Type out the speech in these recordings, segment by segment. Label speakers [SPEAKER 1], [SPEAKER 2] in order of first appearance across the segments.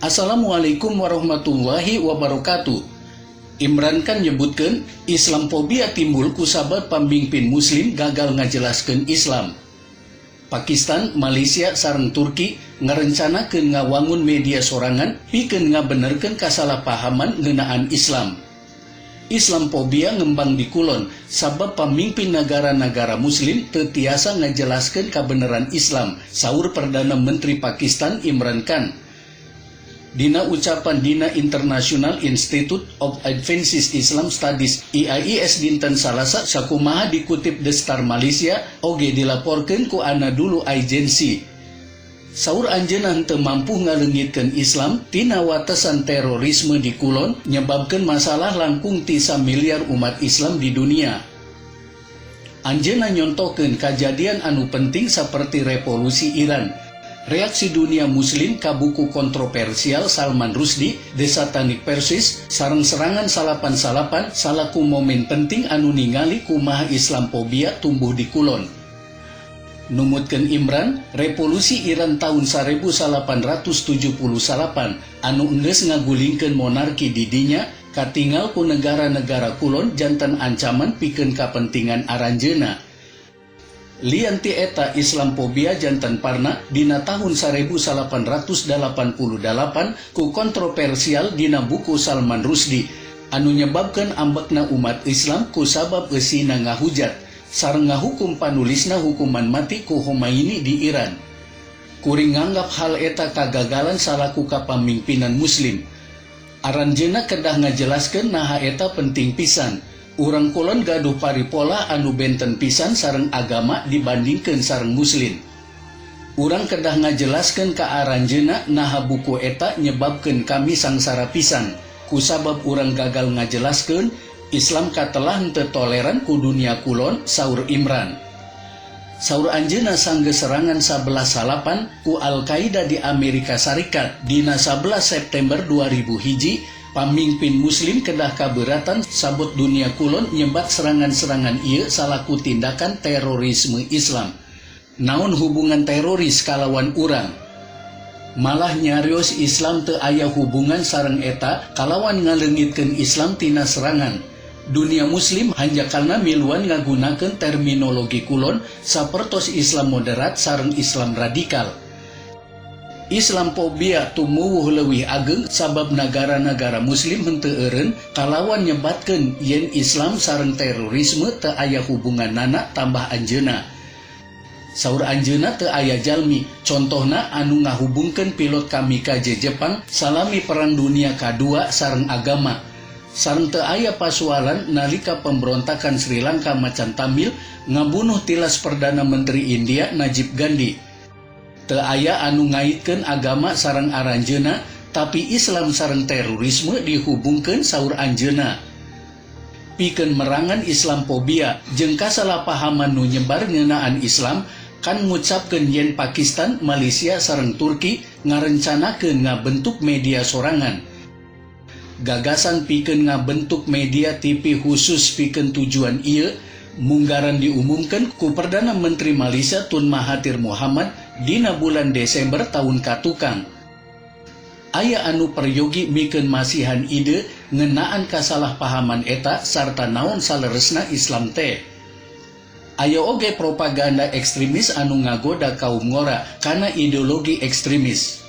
[SPEAKER 1] Assalamualaikum warahmatullahi wabarakatuh. Imran Khan nyebutkeun Islamfobia timbul kusabab pamimpin muslim gagal ngajelaskeun Islam. Pakistan, Malaysia sareng Turki ngarencanakeun ngawangun media sorangan pikeun ngabenerkeun kasalahpahaman ngeunaan Islam. Islamfobia ngembang di kulon sabab pamimpin negara-negara muslim teu tiasa ngajelaskeun kabeneran Islam, saur Perdana Menteri Pakistan Imran Khan. Dina ucapan dina International Institute of Advanced Islam Studies IAIS dinten Salasa, sakumaha dikutip The Star Malaysia, oge dilaporkeun ku Anadolu Agency. Saur anjeunna, henteu mampu ngaleungitkeun Islam tina watesan terorisme di kulon nyebabkeun masalah langkung ti miliar umat Islam di dunia. Anjeunna nyontohkeun kajadian anu penting seperti revolusi Iran, reaksi dunia muslim ka buku kontroversial Salman Rushdie The Satanic Verses sareng serangan 9/9 salaku momen penting anu ningali kumaha Islamfobia tumbuh di kulon. Numutkeun Imran, revolusi Iran tahun 1878 anu enggeus ngagulingkeun monarki di dinya katingal ku negara-negara kulon janten ancaman pikeun kapentingan aranjeuna. Lian ti eta, Islamfobia janten parna dina tahun 1888 ku kontroversial dina buku Salman Rushdie anu nyebabkeun ambekna umat Islam ku sabab eusina ngahujat sareng ngahukum panulisna hukuman mati ku Khomeini di Iran. Kuring nganggap hal eta kagagalan salaku kapamimpinan muslim. Aranjeuna kedah ngajelaskeun naha eta penting pisan. Urang kulon gaduh paripola anu benten pisan sareng agama dibandingkeun sareng muslim. Urang kedah ngajelaskeun ka aranjeuna naha buku eta nyebabkeun kami sangsara pisan kusabab urang gagal ngajelaskeun Islam katelah henteu toleran ku dunia kulon, saur Imran. Saur anjeunna, sanggeus serangan 11/9 ku Al-Qaeda di Amerika Serikat dina 11 September 2000 hiji, pamimpin muslim kedah kaberatan sabot dunia kulon nyebat serangan-serangan ieu salaku tindakan terorisme Islam. Naon hubungan teroris kalawan urang? Malah nyarios Islam teu aya hubungan sareng eta kalawan ngaleungitkeun Islam tina serangan. Dunia muslim hanjakalna miluan ngagunakeun terminologi kulon sapertos Islam moderat sareng Islam radikal. Islamfobia tumuwuh leuwih ageng sabab negara-negara muslim henteu eureun kalawan nyebatkeun yen Islam sareng terorisme teu aya hubunganana, tambah anjeunna. Saur anjeunna, teu aya jalmi contohna anu ngahubungkeun pilot kamikaze Jepang salami Perang Dunia Kadua sareng agama, sareng teu aya pasualan nalika pemberontakan Sri Lanka Macan Tamil ngabunuh tilas Perdana Menteri India Rajiv Gandhi. Teu aya anu ngaitkeun agama sareng aranjeuna, tapi Islam sareng terorisme dihubungkeun, saur anjeunna. Pikeun merangan Islamfobia jeung kasalahpahaman nu nyebar ngeunaan Islam, Khan ngucapkeun yen Pakistan, Malaysia sareng Turki ngarencanakeun ngabentuk media sorangan. Gagasan pikeun ngabentuk media TV khusus pikeun tujuan ieu munggaran diumumkan ku Perdana Menteri Malaysia Tun Mahathir Mohamad dina bulan Desember tahun katukang. Aya anu peryogi mikeun masihan ide ngeunaan kasalahpahaman eta sarta naon saleresna Islam teh. Aya oge propaganda ekstremis anu ngagoda kaum ngora kana ideologi ekstremis.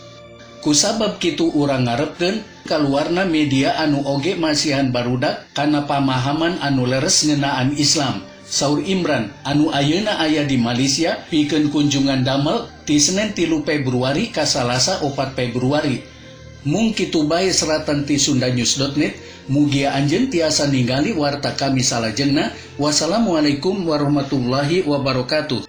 [SPEAKER 1] Kusabab kitu, urang ngarepkeun kaluarna media anu oge masihan barudak kana pamahaman anu leres ngeunaan Islam, saur Imran anu ayeuna aya di Malaysia pikeun kunjungan damel ti Senin 3 Februari ka Salasa 4 Februari. Mung kitu bae seratan ti sundanews.net. Mugia anjeun tiasa ningali warta kami salajengna. Wassalamualaikum warahmatullahi wabarakatuh.